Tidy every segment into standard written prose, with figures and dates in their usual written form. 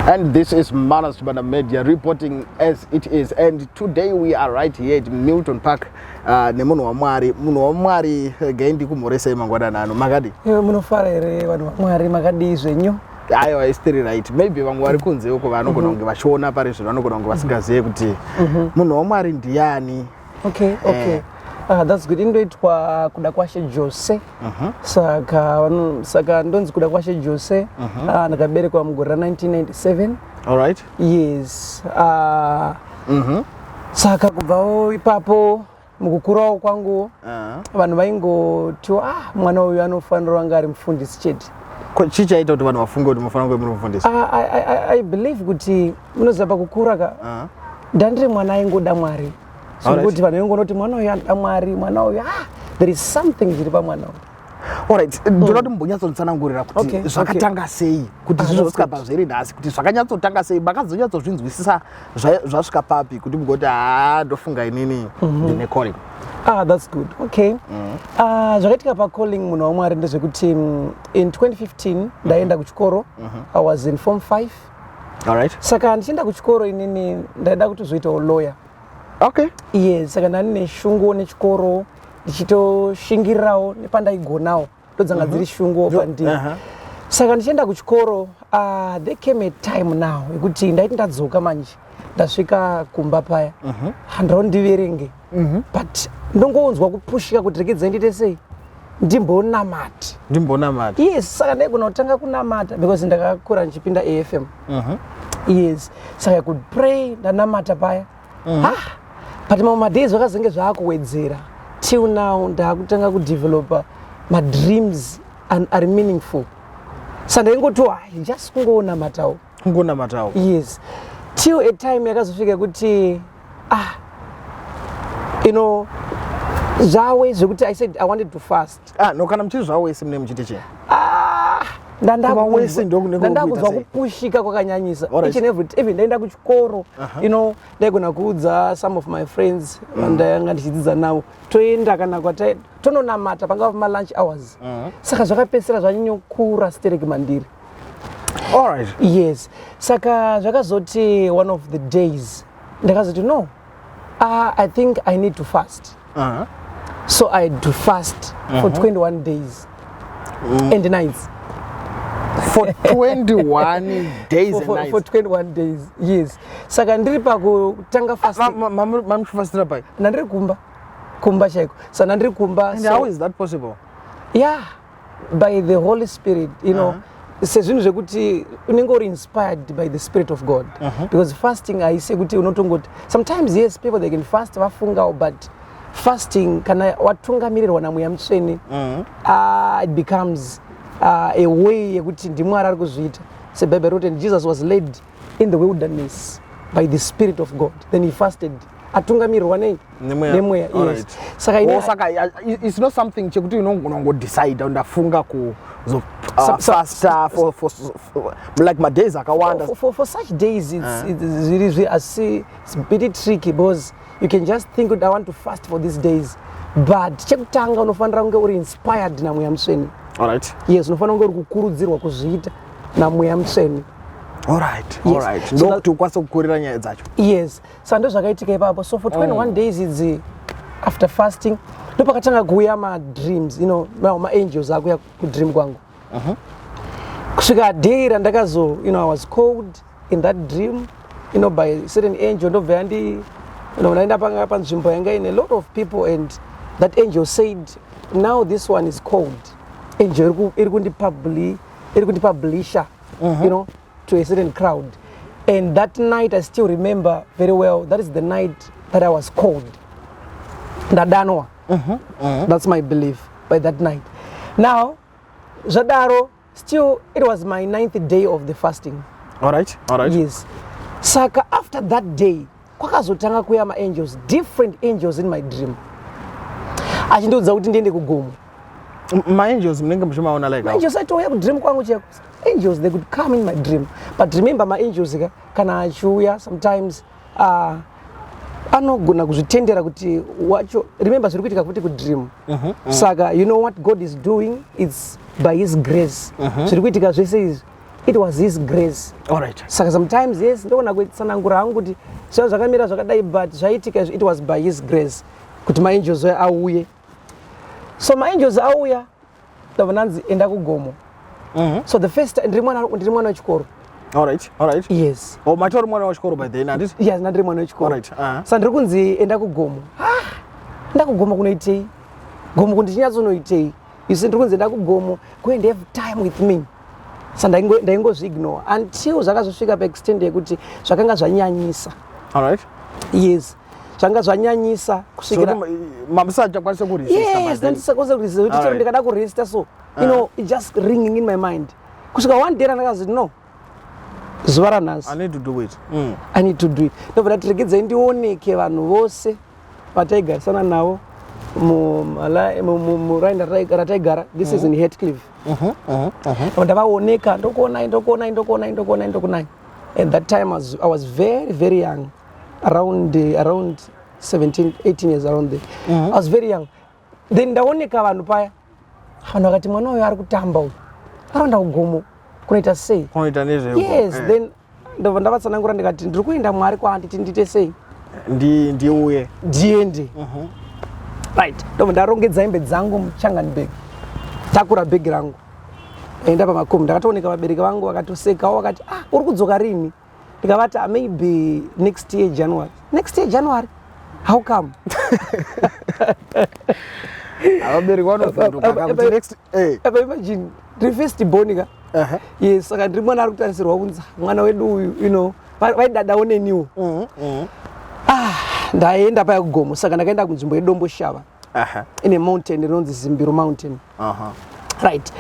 And this is Manas Chibanda Media reporting as it is. And today we are right here at Milton Park nemunhu waMwari. Munhu waMwari, regai ndikumhoresei mangwanani ano. Makadi? Iwe, munofara here vanhu vaMwari? Makadii zvenyu? Aiwa, istiri right. Maybe vamwe vari kunze uko vanogona kunge vachiona pari zvino vanogona kunge vasingazive kuti munhu waMwari ndiani. Okay. Ah, that's good. Indoitwa Kuda Kwashe Jose. Saka saka ndonzi Kuda Kwashe Jose. Ah, ndakaberekwa mugore ra1997. All right. Yes. Ah, saka kubvawo ipapo mukukurawo kwangu vanhu vaingotiwo, ah, mwana uyu anofanira kunge ari mufundisi chete. Ko chii chaita kuti vanhu vafunge kuti mufanira kunge muri mufundisi? Ah, I believe kuti munoziva pakukura ka ndandiri mwana aingoda Mwari. So kuti vanhu vaingonoti mwana uyu anoda Mwari, mwana uyu, ah, there is something chiri pamwana uyu. Alright, ndoda kuti mumbonyatsonditsanangurira kuti zvakatanga sei kuti Ah, zvizosvika that's good. pazviri nhasi, kuti zvakanyatsotanga sei, makazonyatsozvinzwisisa zvasvika papi kuti mugoti, haa, ndofunga inini ndine calling? Ah, that's good. Okay. Ah, zvakaitika pacalling, munhu waMwari, ndezvekuti in 2015 ndaenda kuchikoro. I was in form 5. Saka ndichienda kuchikoro inini ndaida kutozoitawo lawyer. Yes, saka ndani neshunguwo nechikoro, ndichitoshingirirawo nepandaigonawo, ndodzanga dziri shunguwo pandiri. Saka ndichienda kuchikoro, there came a time now yekuti ndaiti ndadzoka manje, ndasvika kumba paya, handirawo ndiverenge, but ndongonzwa kupushika kuti regedzai ndiite sei, ndimbonamata. Ndimbonamata. Yes, saka ndaigona kutanga kunamata because ndakakura ndichipinda AFM. Yes, saka I could pray, ndanamata paya. Ah, but mamwe madays vakazenge zvaakuwedzera till now ndaakutanga kudevelopa madreams ari meaningful. Saka ndaingoti, hai, just kungonamatawo. Kungonamatawo. Yes, till a time yakazosvika yekuti, ah, zvawe zvekuti I said I wanted to fast. Ah, no, kana muchiri zvawese mune muchiti chii? Ah, Kuva wese ndokunenge ndandakuzwa kuita sei? kupushika kwakanyanyisa. Each and every, even ndaenda kuchikoro, ndaigona kuudza some of my friends vandanga ndichidzidza navo, toenda kana kwata tononamata pangava pamalunch hours. Saka zvakapedzisira zvanyanyokura stereki mandiri. Yes, saka zvakazoti one of the days ndakazoti, no, I think I need to fast. So I had to fast for 21 days and nights. For 21 days for, and nights? For 21 days, yes. Saka ndiri pakutanga fasting. Mamuchifastira pai? Ndandiri kumba, kumba chaiko. Saka ndandiri kumba. And so, how is that possible? Yeah, by the Holy Spirit. Sezvinhu zvekuti unenge uri inspired by the Spirit of God, because fasting haisi yekuti unotongoti. Sometimes, yes, people, they can fast vafungawo, but fasting kana watungamirirwa naMweya Mutsvene, it becomes a way yekuti ndiMwari ari kuzviita. Sebhaibheri roti, "And Jesus was led in the wilderness by the Spirit of God, then he fasted." Atungamirirwa nei? Nemweya. Nemweya, yes. Saka Oh, saka it's not something chekuti unogona kungodecide, ndafunga kuzo fasta for like madays akawanda. For such days it's zviri asi it's a bit tricky because you can just think kuti I want to fast for these days, but chekutanga unofanira kunge uri inspired naMweya Mutsvene. Yes, unofanira kunge uri kukurudzirwa kuzviita naMweya Mutsvene. Yes. So Ndokuti ukwanise kukurira nyaya dzacho. Yes, saka ndo zvakaitika ipapo. So for 21 days idzi, after fasting, ndopakatanga kuuya madreams, maangels akuya kudream kwangu, kusvika day randakazo, I was called in that dream by a certain angel. Ndobva yandi ndaenda panga panzvimbo yanga ine a lot of people, and that angel said, "Now this one is called." Angel iri kundipublisha to a certain crowd. And that night, I still remember very well, that is the night that I was called, ndadanwa. That's my belief by that night. Now zvadaro, still it was my ninth day of the fasting. Yes, saka after that day kwakazotanga kuuya maangels, different angels in my dream, achindiudza kuti ndiende kugomo. Maangels munenge muchimaona like how? Maangels aitouya kudream kwangu cheko. Angels, they could come in my dream, but remember, maangels ka, kana achiuya sometimes anogona kuzvitendera kuti wacho. Remember, zviri kuitika kuti kudream. Saka you know what God is doing, it's by his grace. Zviri kuitika zvese izvi. It was His grace. Alright. Saka sometimes, yes, ndogona kutsanangura hangu kuti zvinhu zvakamira zvakadai, but zvaitika izvi, it was by His grace kuti maangels aya auye. So maangels auya, ndabva ndanzi enda kugomo. So the first ndiri mwana wechikoro. Alright. Yes. Oh, matori mwana wechikoro by then, handiti? Yes, ndandiri mwana wechikoro. Alright, Saka ndiri kunzi enda kugomo. Ah, enda kugomo kunoitei? Gomo kundichinyatsonoitei? You see, ndiri kunzi enda kugomo, go and have time with me. Sa ndaingozviignore until zvakazosvika paextent yekuti zvakanga zvanyanyisa. Yes, zvanga zvanyanyisa kusvikira So mamusachakwanisa kuresista by Yes. then? Ndandisakwanisa kuresista kuti chero ndikada kuresista, so it just ringing in my mind kusvika one day randakazoti, "No, zuva ranhasi I need to do it. I need to do it." Ndobva ndati regedzai ndioneke vanhu vose vataigarisana navo muraini rataigara. This is in Hatcliffe. Ndobva ndavaoneka, ndokuonai, ndokuonai, ndokuonai, ndokuonai, ndokuonai. At that time I was very, very young, around 17, 18 years, around there. I was very young then. Ndaoneka vanhu paya, vanhu vakati, "Mwana uyu ari kutamba uyu, aroenda kugomo kunoita sei?" Kunoita nezve Yes. Then ndobva ndavatsanangura ndikati ndiri kuenda Mwari kwaanditi ndiite sei? Ndiuye. Ndiende. Right, ndobva ndarongedza hembe dzangu muchangani bag, takura bhegi rangu, enda pamakombi. Ndakatooneka vabereki vangu vakatosekawo, vakati, "Ah, uri kudzoka rini?" Ndikavati, "Ah, maybe next year January." "Next year January, how come?" Vabereki vanovhunduka kuti next Apa imagine, ndiri first born ka. Yes, saka ndiri mwana ari kutarisirwa kunzi mwana wedu uyu, vaidadawo neniwo. Ah, ndaenda paya kugomo. Saka ndakaenda kunzvimbo yeDomboshava, ine mountain rinonzi Zimbiro Mountain. Right,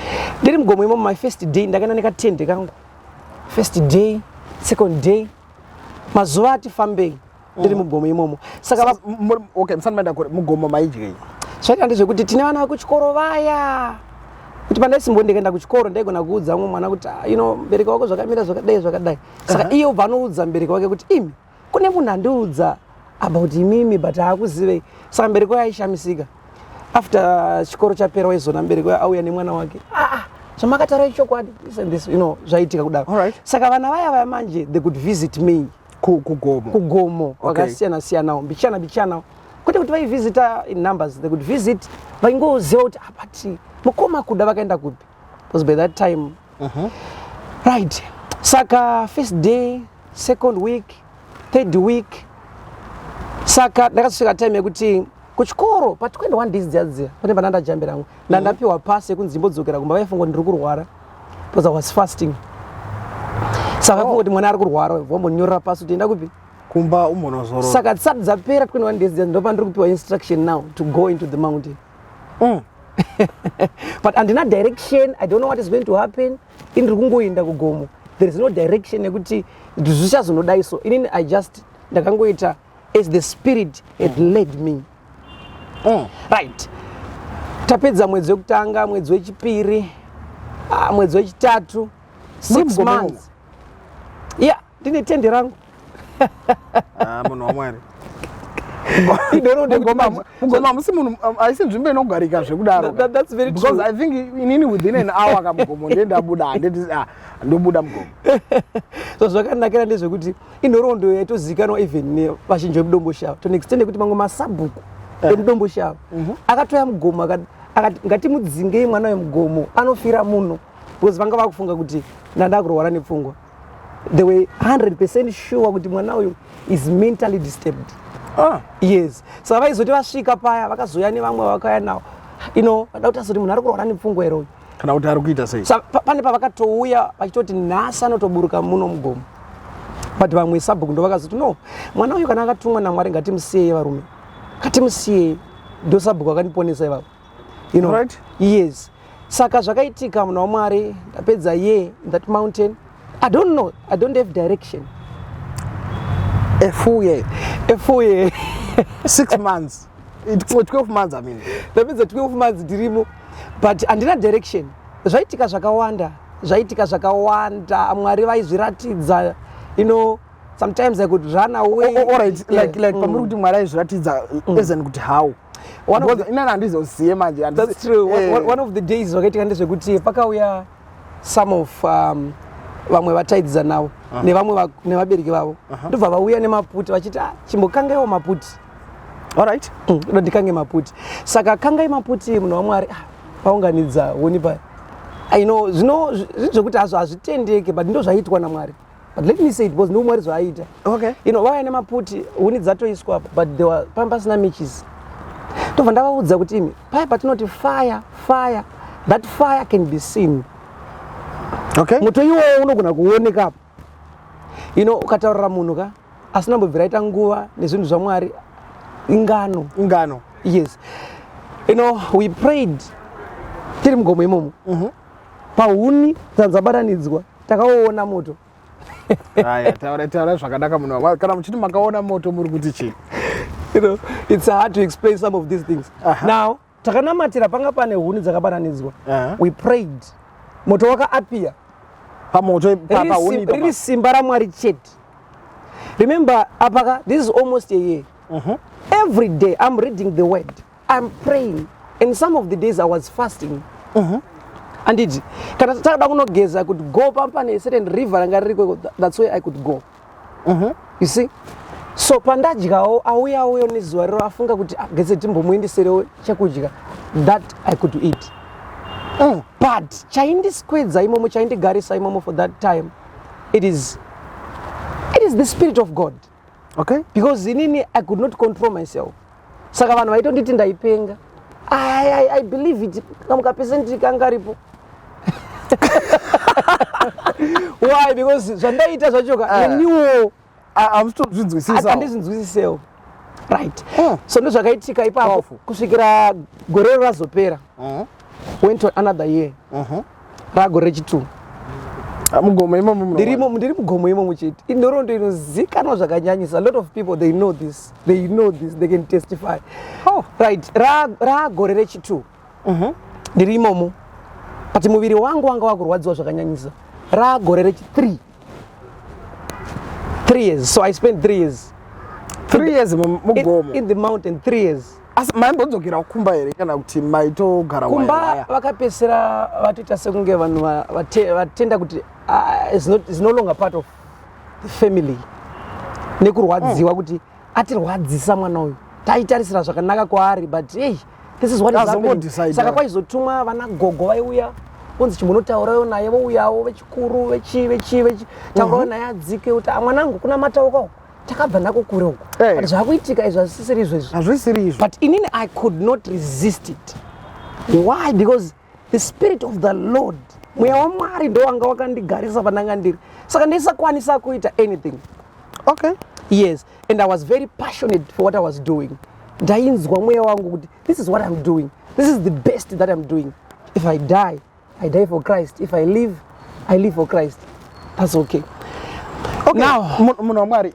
ndiri mugomo imomo, my first day ndakaenda nekatende kangu. First day, second day, mazuva ati fambei ndiri mugomo imomo. Saka Okay, musati maenda kure, mugomo maidyei? Zvaita ndezvekuti tine vana vekuchikoro vaya, kuti pandaisimbo ndikaenda kuchikoro ndaigona kuudza umwe mwana kuti, "Ah, mubereki wako zvakamira zvakadai zvakadai." Saka iye ubva anoudza mubereki wake kuti, "Imi, kune munhu andiudza about imimi, but haakuzivei." Saka mubereki wake aishamisika. After chikoro chapera, waizona mubereki wake auya nemwana wake, "Ah, ah, zvamakataura ichokwadi, this and this," zvaitika kudaro. Saka vana vaya vaya manje, they could visit me. Kugomo? Kugomo. Vakasiyana siyanawo, mbichana mbichana, kwete kuti vaivhizita in numbers. They could visit, vaingoziva kuti apati mukoma Kuda vakaenda kupi, because by that time. Right, saka first day, second week, third week, saka ndakasvika time yekuti kuchikoro pa21 days dziya dziya pane pana ndajambira rangu, ndandapiwa pasi yekunzi ndimbodzokera kumba. Vaifunga kuti ndiri kurwara because I was fasting. Saka vaifunga kuti mwana ari kurwara, vambonyorera pasi kuti enda kupi? Kumba umbonozorora. Saka dzisati dzapera 21 days dziya, ndopa ndiri kupiwa instruction now to go into the mountain. But handina direction. I don't know what is going to happen. Ini ndiri kungoenda kugomo. There is no direction yekuti zvichazonodai. So inini I just ndakangoita as the Spirit had led me. Right, tapedza mwedzi wekutanga, mwedzi wechipiri, ah, mwedzi wechitatu, 6 Mugomo imomo? months. Yeah, ndine tende rangu. Ah, munhu waMwari. Idoro. Mugomo hamusi munhu, haisi nzvimbo inogarika zvekudaro. That's very Because true. I think inini within an hour kamugomo ndendabuda, handiti? Ah, ndobuda mugomo. So zvakanakira ndezvekuti inhoroondo yaitozivikanwa even nevazhinji vemuDomboshava, to an extent yekuti mamwe masabhuku emuDomboshava akatoya mugomo akati ngatimudzingei mwana wemugomo, anofira muno, because vanga vakufunga kuti ndanda kurwara nepfungwa. They were 100% sure kuti mwana uyu is mentally disturbed. Yes, saka vaizoti vasvika paya, vakazouya nevamwe vakauya navo, vada kuti azoti munhu ari kurwara nepfungwa here uyu? Kana kuti ari kuita sei? Pane pavakatouya vachitoti nhasi anotoburuka muno mugomo, but vamwe sabhuku ndo vakazoti, "No, mwana uyu kana akatumwa naMwari, ngatimusiyei varume, ngatimusiyei." Ndo sabhuku akandiponesa ivavo. Yes, saka zvakaitika, munhu waMwari, ndapedza ye in that mountain. I don't know, I don't have direction. A full year? A full year. 6 months. 12 months, I mean. Ndapedza 12 months ndirimo, but handina direction. Zvaitika zvakawanda, zvaitika zvakawanda. Mwari vaizviratidza. Sometimes I could run away. Oh, all right, like pamuri kuti Mwari aizviratidza, as in kuti how? One of Because inani handizoziye manje. That's true. One of the days zvakaitika ndezvekuti pakauya some of Vamwe vataidzidza navo nevamwe nevabereki vavo ndobva vauya nemaputi vachiti, "Ah, chimbokangaiwo maputi." Ndo ndikange maputi. Saka kangai maputi, munhu waMwari. Ah, vaunganidza huni paya. I know zvino zvinhu zvekuti hazvo hazvitendeke, but ndo zvaiitwa naMwari. But let me say it because ndo Mwari zvaaita. Vauya nemaputi, huni dzatoiswa apa, but there were pamba pasina matches. Ndobva ndavaudza kuti, "Imi, paya patinoti fire, fire, that fire can be seen." Moto iwowo unogona kuoneka apa. Ukataurira munhu ka asina mbobvira aita nguva nezvinhu zvaMwari, ingano. Ingano. Yes, we prayed tiri mugomo imomo, pahuni dzadzabatanidzwa takaoona moto. Aya, taura, taura zvakanaka, munhu waMwari. Kana muchiti makaona moto, muri kuti chii? It's hard to explain some of these things. Now takanamatira, panga pane huni dzakabatanidzwa. We prayed, moto wakaappear. Pamoto, pahuni? Riri simba raMwari chete. Remember apaka, this is almost a year. Every day I'm reading the word, I'm praying, and some of the days I was fasting. Anditi kana takada kunogeza, I could go pane certain river ranga ririko. That's where I could go, you see. So pandadyawo, auya auyo nezuva riro afunga kuti, "Ah, geze timbomuendeserewo chekudya," that I could eat. But chaindiswedza imomo, chaindigarisa imomo for that time, it is the spirit of God. Because inini I could not control myself. Saka vanhu vaitonditi ndaipenga. I believe it, kamukapercent kangaripo. Why? Because zvandaita zvachoka, neniwo Hamusitozvinzwisisa. Handizvinzwisisewo, right? So ndozvakaitika ipapo. Powerful. Kusvikira gore rero razopera. Went to another year, ragore rechi2. Mugomo imomo muno? Ndirimo, ndiri mugomo imomo chete. Inhoroondo inozikanwa zvakanyanyisa. A lot of people, they know this, they know this, they can testify. Right, ragore rechi2 ndiri imomo, but muviri wangu wanga wakurwadziwa zvakanyanyisa. Ragore rechi3, 3 years. So I spent 3 years. 3 years mugomo? In the mountain, 3 years. Asi maimbodzokera kumba here kana kuti maitogara Kumba waya? Vakapedzisira vatoita sekunge vanhu vatenda kuti, ah, is no longer part of the family, nekurwadziwa kuti atirwadzisa mwana uyu, taitarisira zvakanaka kwaari, but hey, this is what is happening. Azongodecide. Saka kwaizotumwa vana gogo, vaiuya kunzi chimbonotaurayo naye, vouyawo vechikuru, vechi vechi vechi, taurawo naye adzike kuti, "Ah, mwanangu, kuna matauka takabva nako kure uko." But zvakuitika izvi hazvisisiri izvo izvi. Hazvisiri izvo. But inini I could not resist it. Why? Because the spirit of the Lord, mweya waMwari ndo wanga wakandigarisa pandanga ndiri, saka ndaisakwanisa kuita anything. Yes, and I was very passionate for what I was doing. Ndainzwa mweya wangu kuti this is what I'm doing, this is the best that I'm doing. If I die, I die for Christ. If I live, I live for Christ. That's okay. Now Munhu waMwari,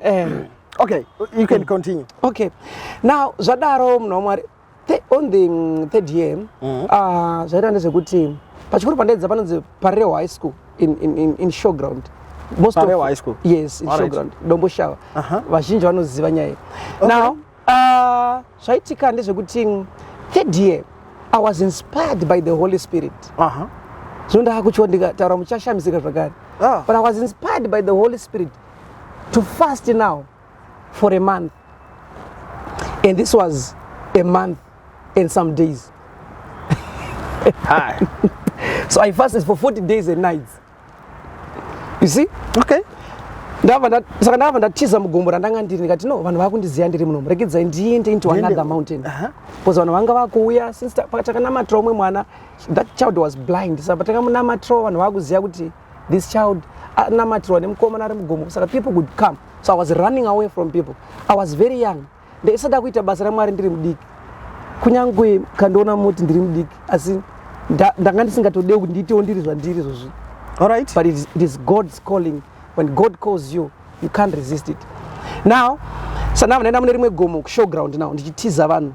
okay, you can continue. Okay, now zvadaro, munhu waMwari, on the third year, zvaita ndezvekuti pachikoro pandaidza panonzi Parewa High School in Showground. Most Parewa High School? Yes, in Showground, Domboshava. Vazhinji vanoziva nyaya iyi. Now zvaitika ndezvekuti third year I was inspired by the Holy Spirit. Zvino ndaakuchiwa ndikataura muchashamisika zvakare. But I was inspired by the Holy Spirit to fast now for a month, and this was a month and some days. Hi. So I fasted for 40 days and nights, you see. Saka ndabva ndatiza mugomo randanga ndiri. Ndikati, "No, vanhu vakundiziva ndiri munomu, regedzai ndiende into Ndiende. another mountain," because vanhu vanga vakuuya since takanamatira umwe mwana. That child was blind. Saka patakamunamatirawo, vanhu vakuziva kuti this child anamatirwa nemukomana ari mugomo, saka people could come. So I was running away from people. I was very young. Ndaisada kuita basa raMwari ndiri mudiki. Kunyange kandiona muti ndiri mudiki, asi ndanga ndisingatodei kuti ndiitewo ndiri zvandiri izvozvi. But it is God's calling. When God calls you, you can't resist it. Now so now ndaenda mune rimwe gomo kuShowground. Now ndichitiza vanhu,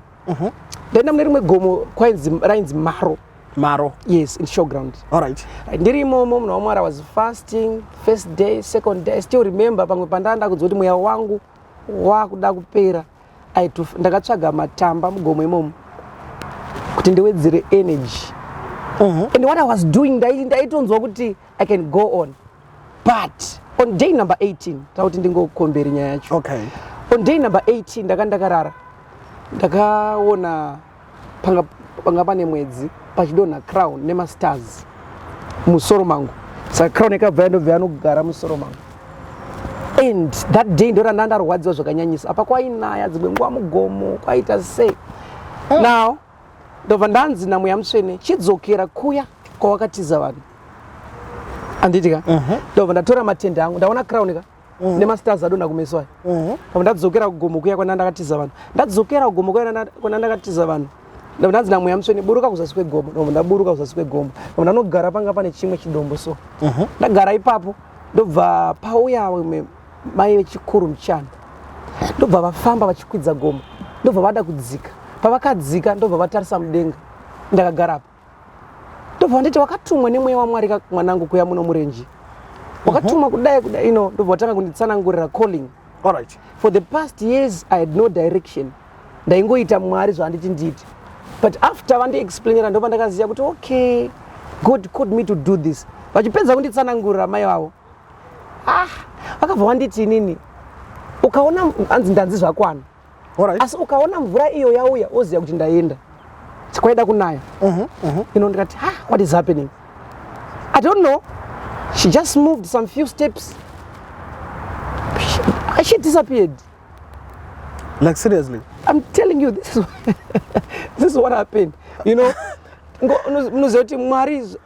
ndaenda mune rimwe gomo kwainzi, rainzi Maro. Maro? Yes, in Showground. Right, ndiri imomo, munhu waMwari, I was fasting first day, second day. I still remember pamwe pandanda kunzwa kuti mweya wangu wakuda kupera, ndakatsvaga matamba mugomo imomo kuti ndiwedzere energy. And what I was doing, ndaitonzwa kuti I can go on. But on day number 18, takuti ndingokomberi nyaya yacho. On day number 18 ndaka ndakarara, ndakaona panga pane mwedzi, pachidonha crown nemastars musoro mangu. Saka crown yakabva yandobva yanogara musoro mangu. And that day ndo randa ndarwadziwa zvakanyanyisa. Apa kwainaya, dzimwe nguva mugomo kwaita sei. Now ndobva ndanzi naMweya Mutsvene, "Chidzokera kuya kwawakatiza vanhu," handiti ka? Ndobva ndatora matende angu, ndaona crown ka nemastars adonha kumeso aya. Ndobva ndadzokera kugomo kuya kwana ndakatiza vanhu. Ndadzokera kugomo kuya kwana ndakatiza vanhu, ndobva ndanzi naMweya Mutsvene, "Buruka kuzasi kwegomo." Ndobva ndaburuka kuzasi kwegomo, ndobva ndanogara panga pane chimwe chidombo. So ndagara ipapo, ndobva pauya vamwe mai vechikuru muchana, ndobva vafamba vachikwidza gomo, ndobva vada kudzika. Pavakadzika, ndobva vatarisa mudenga ndakagarapo, ndobva vanditi, "Wakatumwa nemweya waMwari ka, mwanangu, kuya muno murenje. Wakatumwa kudai kudai." Ino ndobva vatanga kunditsanangurira calling. For the past years I had no direction, ndaingoita Mwari zvaanditi ndiite. But after vandiexplainera, ndobva ndakaziva kuti okay, God called me to do this. Vachipedza kunditsanangurira mai vavo, ah, vakabva vanditi, "Inini ukaona hanzi ndanzi zvakwana, asi ukaona mvura iyo yauya, woziva kuti ndaenda." Kwaida kunaya. Ino ndikati, "Ha, what is happening? I don't know." She just moved some few steps, she disappeared. Like, seriously? I'm telling you, this is what happened. Munoziva kuti Mwari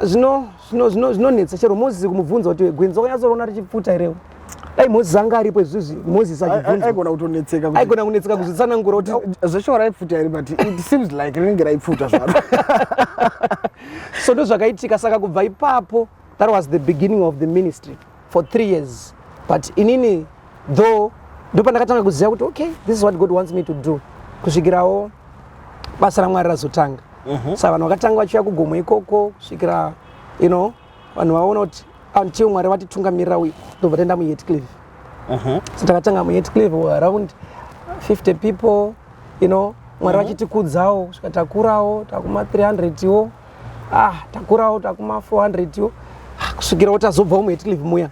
zvinonetsa. Chero Mozisi kumubvunza kuti gwenzi wakanyatsoona richipfuta here, dai Mozisi anga aripo izvizvi, Mozisi achibvunzwa, Aigona kutonetseka aigona kunetseka kuzvitsanangura kuti zveshuwa raipfuta here, but it seems like rinenge raipfuta zvaro. So ndo zvakaitika. Saka kubva ipapo, that was the beginning of the ministry for 3 years. But inini though, ndopandakatanga kuziva kuti okay, this is what God wants me to do, kusvikirawo basa raMwari razotanga. Saka vanhu vakatanga vachiuya kugomo ikoko kusvikira vanhu vaona kuti until Mwari vatitungamirira uyu, ndobva taenda muHatcliffe. So takatanga muHatcliffe, we were around 50 people, Mwari vachitikudzawo kusvika takurawo takuma 300 iwo. Ah, takurawo takuma 400 iwo. Ah, kusvikirawo tazobvawo muHatcliffe muya,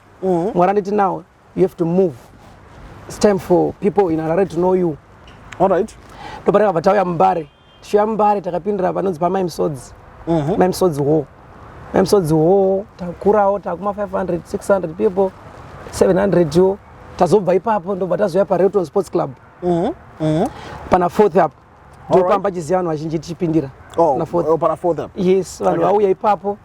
Mwari anditi, "Now you have to move. It's time for people in Harare to know you." Ndobva takabva tauya muMbare. Tichiuya muMbare, takapindira panonzi paMai Musodzi, Mai Musodzi Hall. Mai Musodzi Hall takurawo takuma 500, 600 people, 700 iwo. Tazobva ipapo, ndobva tazouya paRaylton Sports Club, pana Fourth apo. Ndopamba chiziva vanhu vazhinji tichipindira Oh, na Fourth. Oh, pana Fourth apo. Yes, vanhu vauya ipapo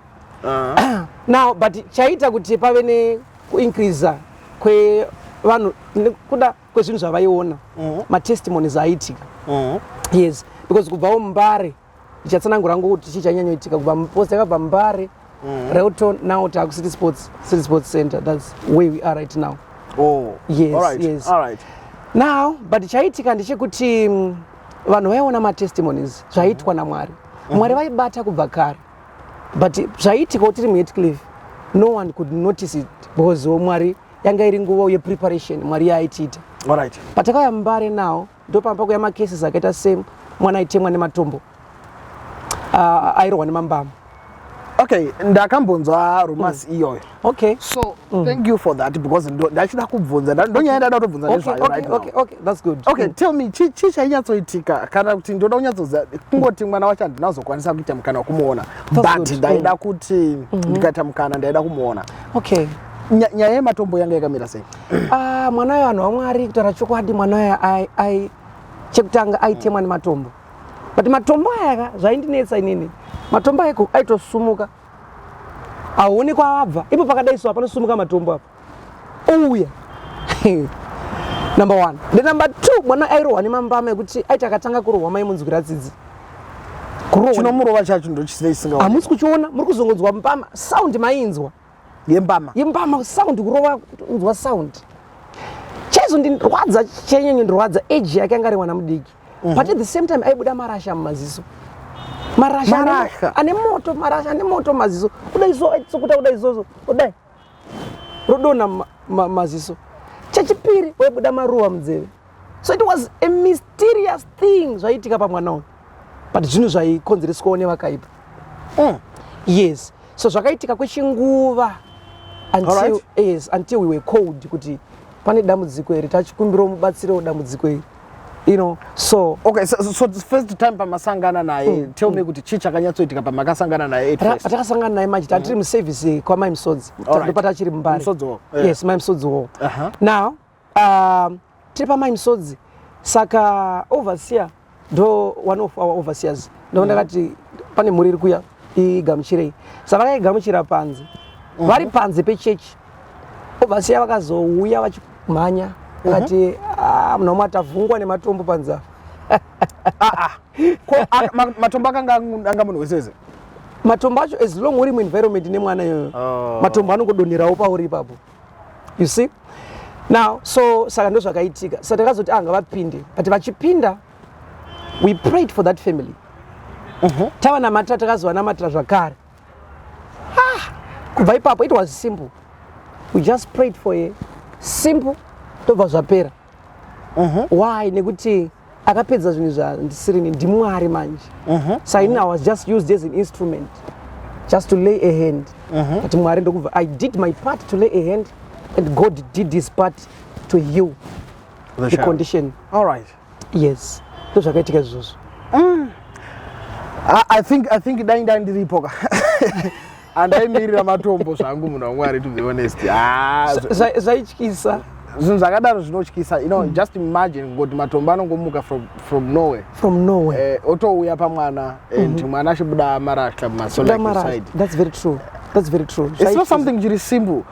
now. But chaita kuti pave nekuincreasa kwevanhu nekuda kwezvinhu zvavaiona, matestimonies aiitika. Yes, because kubvawo Mbare, ndichatsanangura hangu kuti chii chanyanyoitika kubva post yakabva Mbare, Raylton, now takuCity Sports, City Sports Center. That's where we are right now. Yes, yes. Now, but chaitika ndechekuti vanhu vaiona matestimonies zvaiitwa naMwari. Mwari vaibata kubva kare, but zvaiitikawo tiri muHatcliffe, no one could notice it because Mwari yanga iri nguva yepreparation Mwari yaaitiita. Patakauya Mbare now, ndopamba kuya macases akaita same mwana aitemwa nematombo, airohwa nemambama. Okay, ndakambonzwa rumours iyoyo. So thank you for that, because ndachida kubvunza, ndonyaya ndada kutobvunza nezvayo right now. Okay, that's good. Okay, tell me, chii chainyatsoitika? Kana kuti ndoda kunyatsoziva kungoti mwana wacho handina kuzokwanisa kuita mukana wekumuona, That's but good. ndaida kuti ndikaita mukana, ndaida kumuona. Nyaya yematombo yanga yakamira sei? Ah, mwana uyo, vanhu vaMwari, kutaura chokwadi, mwana uyo chekutanga aitemwa nematombo. But matombo aya ka, zvaindinetsa inini, matombo aya aitosumuka, hauoni kwaabva. Ipo pakadai so panosumuka matombo apa ouya, number one. The number two, mwana airohwa nemambama ekuti aiti akatanga kurohwa, maimunzwira tsitsi. Kurohwa Chinomurova chacho ndochisei chisinga Hamusi kuchiona, muri kuzongonzwa mbama, sound mainzwa. Yembama. Yembama, sound kurova, kunzwa sound. Chaizondirwadza, chainyanyondirwadza, age yake anga ari mwana mudiki, but at the same time aibuda marasha mumaziso, marasha Marasha? Ane moto, marasha ane moto mumaziso. Kudai so, aitsokuta kudai soso, kudai rodonha maziso. Chechipiri, waibuda maruva munzeve. So it was a mysterious thing zvaiitika pamwana uyu, but zvinhu zvaikonzereswawo nevakaipa. Yes, so zvakaitika kwechinguva. Until, yes, until we were called kuti pane dambudziko iri, tachikumbirawo mubatsirewo dambudziko iri. So Okay, so first time pamasangana naye, tell me kuti chii chakanyatsoitika pamakasangana naye at first? Patakasangana naye manje, tatiri muservice kwamai Musodzi. Ndopatachiri muMbare. Musodzi wo, yeah. Yes, Mai Musodzi wo. Now tiri pamai Musodzi, saka overseer, ndo one of our overseers, ndo ndakati pane mhuri iri kuya, igamuchirei. Saka vakaigamuchira panze, vari panze pechechi. Overseer vakazouya vachimhanya, vakati, "Ah, munhu wamwe atavhungwa nematombo panze apa." Ko matombo akanga anga munhu wesese? Matombo acho, as long uri muenvironment nemwana iyoyo, matombo anongodonherawo pauri ipapo, you see. Now, so saka ndo zvakaitika. Saka takazoti, ah, ngavapinde. But vachipinda, we prayed for that family. Tavanamatira, takazovanamatira zvakare. Ah, kubva ipapo it was simple. We just prayed for a simple, tobva zvapera. Why? Nekuti akapedza zvinhu zvandisirini ndiMwari manje. Saka ini I was just used as an instrument, just to lay a hand, but Mwari ndokubva, I did my part to lay a hand and God did his part to heal the the child. condition. All right. Yes, ndo zvakaitika izvozvo. I think dai ndandiripo ka, handaimirira matombo zvangu, munhu waMwari, to be honest. Ah, Zvaityisa. Zvinhu zvakadaro zvinotyisa. Just imagine kuti matombo anongomuka from nowhere. From nowhere. Otouya pamwana and mwana achibuda marasha mumaso, like you Damara, said. that's very true, that's very true. It's not Zvaityisa. something chiri simple.